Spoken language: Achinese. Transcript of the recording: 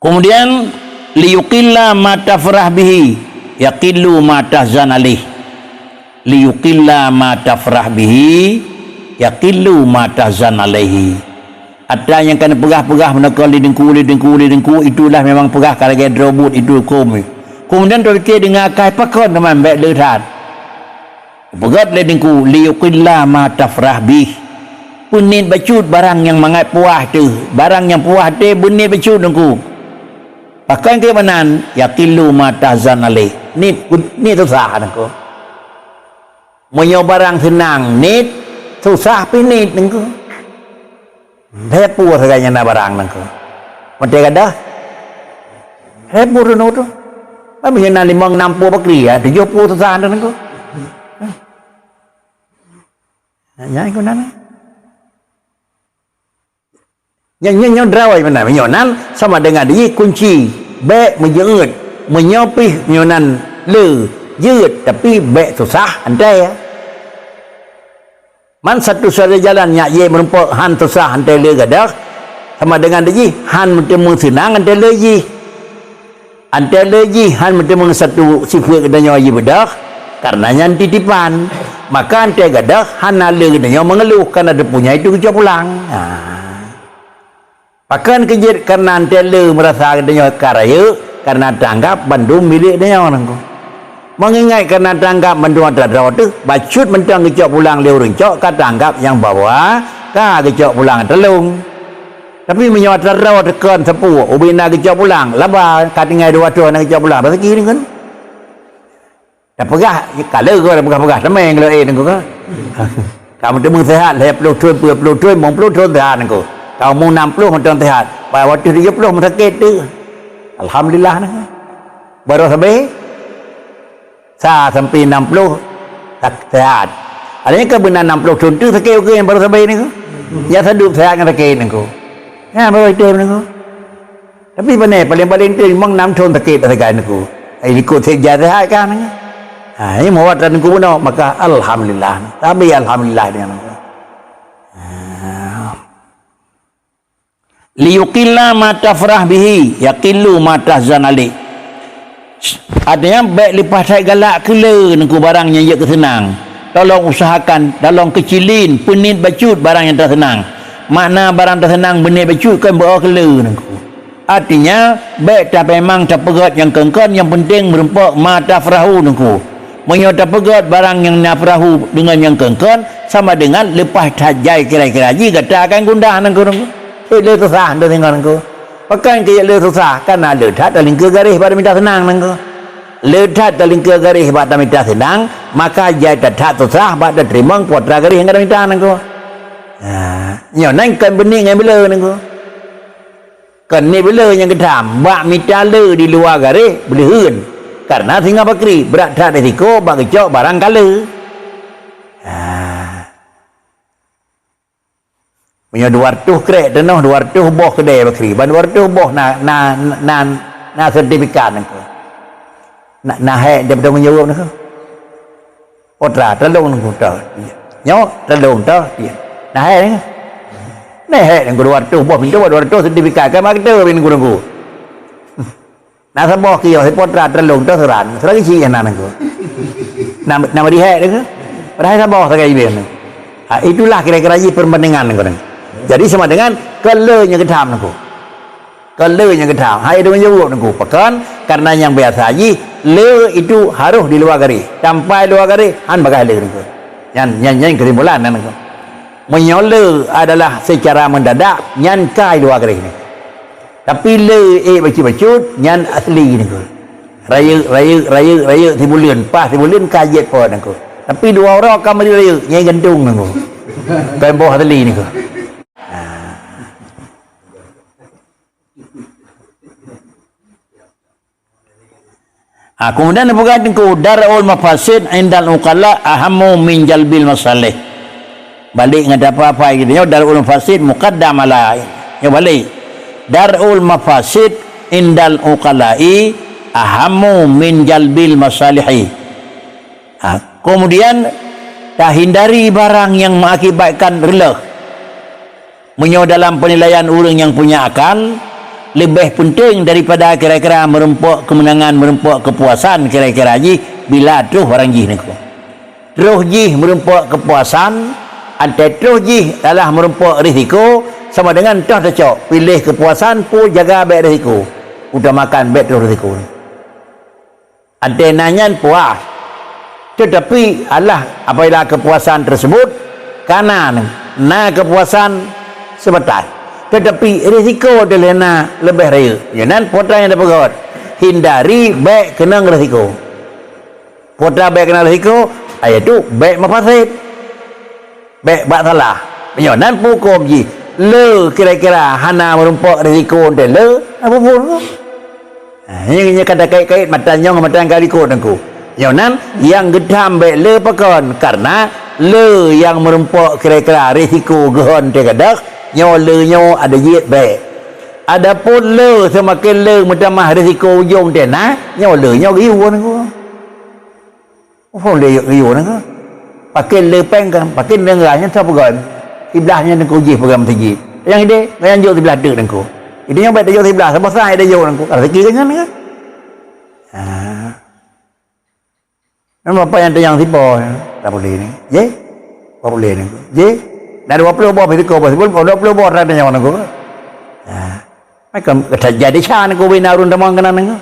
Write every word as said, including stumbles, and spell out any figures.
Kemudian, liyuqilla ma tafrah bihi, yaqillu ma tahzan alaih. Liyuqilla ma tafrah bihi, yaqillu ma tahzan alaihi. Atra nyang ka neupeugah-peugah meunoe lé Teungku, lé Teungku, lé Teungku, itulah memang peugah ka lagée droe buet itu huköm. Kemudian, tapiké deungon akai pakon teuma bék le that. Peugét lé Teungku, liyuqilla ma tafrah bih. Beuniet bacut barang nyang mangat puah teuh, barang nyang puah teuh beuniet bacut Teungku. Pakon keu meunan, yaqillu ma tahzan alaih. Niet, niet susah Teungku. Meunyoe barang seunang niet, susah pih niet Teungku. Lhée pue sagai nyang na barang Teungku. Watée gadôh, lhée pue droeneuh tu. Tapi nyang na limong nam pue bakri, ya, tujoh pue susah Teungku. Nyan keunan. Nyan, nyan, nyan drawai meunan. Meunyoe nan sama dengan di kunci. Bék meujeuet. Meunyoe pih meunyoe nan le jeuet, tapi bék susah antai. Man satu-satu jalan nyak jih meurumpok han susah antai le gadôh, sama dengan di jih han meuteumé seunang antai le jih. Antai le jih han meuteumé satu sifeuet geutanyoe jibeudôh, karena nyan titipan. Maka antai gadôh hana le geutanyoe meungeuluh karena teupunya itu geucok pulang. Ha. Pakon keu jeuet karena antai le meurasa geutanyoe ka rayeuk, karena taanggab bandum milék geutanyoe Teungku. Meungingat karena taanggab bandum atra droe teuh, bacut mantong geucok pulang lé ureuëng cok ka taanggab nyang bahwa ka geucok pulang atra lôn. Tapi meunyoe atra droe teuh kon sapeue, ubé na geucok pulang, laba ka tinggai dua ratus na geucok pulang, raseuki Teungku. Tapeugah, ka le goe tapeugah-peugah teumé ngon eh Teungku ka. Ka meuteumé seuhat lhée ploh thon, dua ploh thon, limong ploh thon seuhat Teungku. Ka umu nam ploh mantong seuhat. Pada watée tujoh ploh meusakét teuh. Alhamdulillah Teungku. Baroe sabé sa sampai nam ploh sak-, seuhat. Ada nyang ka beuna nam ploh thon teuh sakét ukeue nyang baroe sabé Teungku. Nyang sadup seuhat ngon sakét Teungku. Nyan baroe item Teungku. Tapi pane paléng-paléng teuh limong nam thon sakét sagai Teungku. Ai likot sép jai seuhat kan Teungku. Ha, ini meuwat Teungku bunoe, maka alhamdulillah. Tapi alhamdulillah dengan Teungku. Ha. Liyuqilla ma tafrah bihi, yaqillu ma tahzan alaih. Artinya, bék leupah that galak keu le Teungku barang nyang jeuet keu seunang. Tolong usahakan, tolong keucilin, beuniet bacut barang nyang taseunang. Makna barang taseunang beuniet bacut kon beu keu le Teungku. Artinya, bék ta-, memang tapeugét nyang kon-kon, nyang penting meurumpok ma tafrahu Teungku. Meunyoe tapeugét barang nyang nafrahu deungon nyang kon-kon, sama dengan leupah that jai kira-kira jih gata akan gundah Teungku, Teungku. Eh, le susah Teungku, Teungku. Pakon keu le susah, karena le that talingkeue garéh bak tamita seunang Teungku. Le that talingkeue garéh bak tamita seunang, maka jai that-that susah bak tateurimong peue atra garéh nyang ka tamita Teungku. Nah, nyoe nan kon beuniet ngon beu le Teungku. Kon niet beu le nyang geutam, bak mita le di luwa garéh beuleuheuen. Karena singoh bakri, brat that risiko bak geucok barang ka le. Ha. Meunyoe dua reutôh krek teunoh, dua reutôh boh keudè bakri, ban dua reutôh boh na, na, na, na sertifikat Teungku. Na, na hék dia bertanggung jawab Teungku. Oh, tra, teuloh Teungku, tra. Nyoe, teuloh, tra. Na hék Teungku. Na hék Teungku dua reutôh boh pintoe, dua reutôh sertifikat. Kan mak kata Teungku, Teungku. Na saboh kios, sipo tra, teuloh, tra, seuran. Seuran keuchik na Teungku. Na, na meudihék Teungku. Padahai saboh sagai jih Teungku. Ha, itulah kira-kira jih perbandingan Teungku. Jadi sama dengan kon le nyang geutam Teungku. Kon le nyang geutam, hai deungon jaweueb Teungku. Pakon? Karena nyang biasa jih, le itu harôh di luwa garéh. Sampai luwa garéh, han bagaih le Teungku. Nyan, nyan, nyan keusimpulan nyan Teungku. Meunyoe le adalah secara mendadak, nyan ka i luwa garéh Teungku. Tapi le ék bacut-bacut, nyan asli Teungku. Rayeuk, rayeuk, rayeuk, rayeuk sibuleuen, paih sibuleuen ka jeuet po Teungku. Tapi dua uroe ka meuri rayeuk, nyan gantung Teungku. Kon boh asli Teungku. Ha. Ha, kemudian dipeugah Teungku, dar'ul mafasid indal uqala ahammu min jalbil masalih. Balik ngon apa-apa gitu. Nyoe dar'ul mafasid muqaddam ala. Nyoe balik. Dar'ul mafasid indal uqala'i ahammu min jalbil masalihi. Ha, kemudian tahindari barang yang mengakibatkan reuloh. Meunyoe dalam penilaian ureuëng nyang punya akal, Leubeh peunteng daripada kira-kira meurumpok keumeunangan, meurumpok keupuasan, kira-kira jih bila troh barang jih nangku. Troh jih meurumpok keupuasan, antai troh jih alah meurumpok risiko, sama dengan toh tacok, piléh keupuasan pu jaga bék risiko, utamakan bék troh risiko. Antai na nyan puas. Tetapi alah apabila keupuasan tersebut kana na keupuasan sebatas, tetapi risiko dilena leubeh rayeuk. Nyoe nan putra nyang tapeugöt, hindari bék keunong risiko. Putra bék keunong risiko, yaitu bék mafasid. Bék bak salah. Meunyoe nan peuhuköm jih, le kira-kira hana meurumpok risiko teuh le, apa pun. Ha, nyoe, nyoe ka takait-kait matan nyoe ngon matan ka likot nangku. Nyoe nan nyang geutham bék le pakon, karena le nyang meurumpok kira-kira risiko geuhon teuh gadôh, nyoe le nyoe ada jeuet bék. Adapun le seumaken le meutamah risiko ujong teuh na, nyoe le nyoe geuyue nangku. Oh, le yuk geuyue nangku. Pakén le péng kan, pakén le ngai nyan sa peugah. Siblah nyan nangku jih peugah meuseujid. Nyang idéh, nyang jok siblah teuk nangku. Idéh nyang bék tajok siblah, saboh sa idéh jok nangku. Rezeki ka nyan kan. Ha. Nang apa nyang tanyong sipo, tak boleh ni. Ye? Tak boleh nangku. Ye? Dah dua puluh boh pih teuka boh, dua puluh boh dah tanyong nangku. Ha. Macam jadi sa nangku bina urun tamong keunan nangku.